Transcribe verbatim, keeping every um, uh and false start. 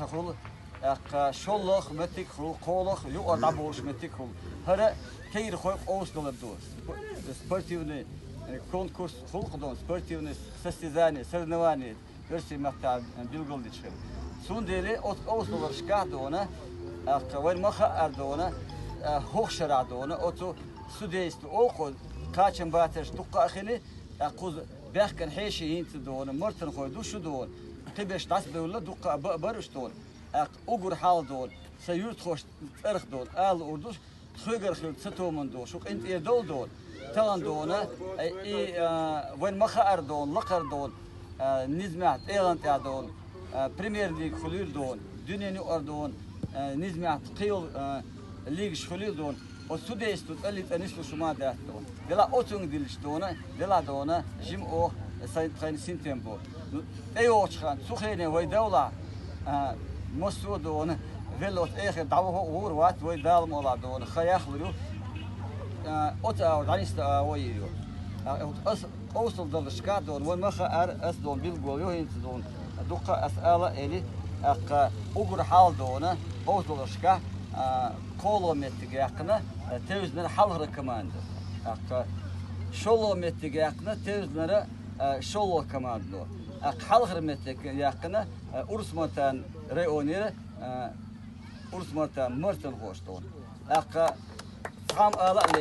хул, тӀаккха шоллагӀа моттиг хул, кхоалагӀа юкъара дӀаболуш моттиг хул. ХӀара кегийрхой къовсадалар ду. Сп-, спортивный, э, конкурс хул-кх дона, спортивный состязание, соревнование, оьрсийн маттахь билгалдича хир. Цундела оцу къовсадаларшкахь дона, тӀаккха вайна ма-хаъара дона, э, хӀокху шарахь дона, оцу судейство олу-кх, кхачам бацарш дуккха а хили, тӀаккха кхуза баьхкина хьеший хӀинца дона, мартанхой ду шу дона, кхиберш дӀасабевлла дуккха а ба-, бара уьш дона. ТӀаккха уггар хьалха дона, сан юьртахошна цӀарах дона, ала луур ду, тхоьгара хилла ца томан дона, шу къинтӀера довла дона. Тахана дона, и, а, вайна ма-хаъара дона, лакхара дона, а, низамехь тӀегӀан тӀехь дона, а, премьер-лига хуьлийла дона, дуьненан юкъара дона, а, низамехь кхин йолу, а, лигаш хуьлийла дона. Оцу судейство цӀалли цӀа нислуш хӀума дац дона. Делахь оцунга диллича дона, делахь дона, жима оха сайн, тхайна синтем бо. Ну, тӀейогӀучу ханна, цу хене вай довлахь, а, массо а дона, велла оцу эхира дӀавахо а гӀур вац, вай Дала мукъалахь дона, хан яхлур ю. А, оцу агӀор дӀанисдан агӀо йийр ю. А, ас къовсалдаларшкахь дона, вайна ма-хаъара, ас дона билгало ю хӀинца дона, дуккха а ас ала а эли, тӀаккха уггар хьалха дона, къовсалдаларшкахь, а, кхоалгӀа меттиг яьккхина, а, тевзинера хьалхара команда. ТӀаккха шолгӀа меттиг яьккхина, тевзинера, а, шолгӀа команда. ТӀаккха хьалхара меттиг яьккхина, а, Урус-Мартан районера, а, Урус-Мартан мартанхоша дона. ТӀаккха цхьамма ала а ле-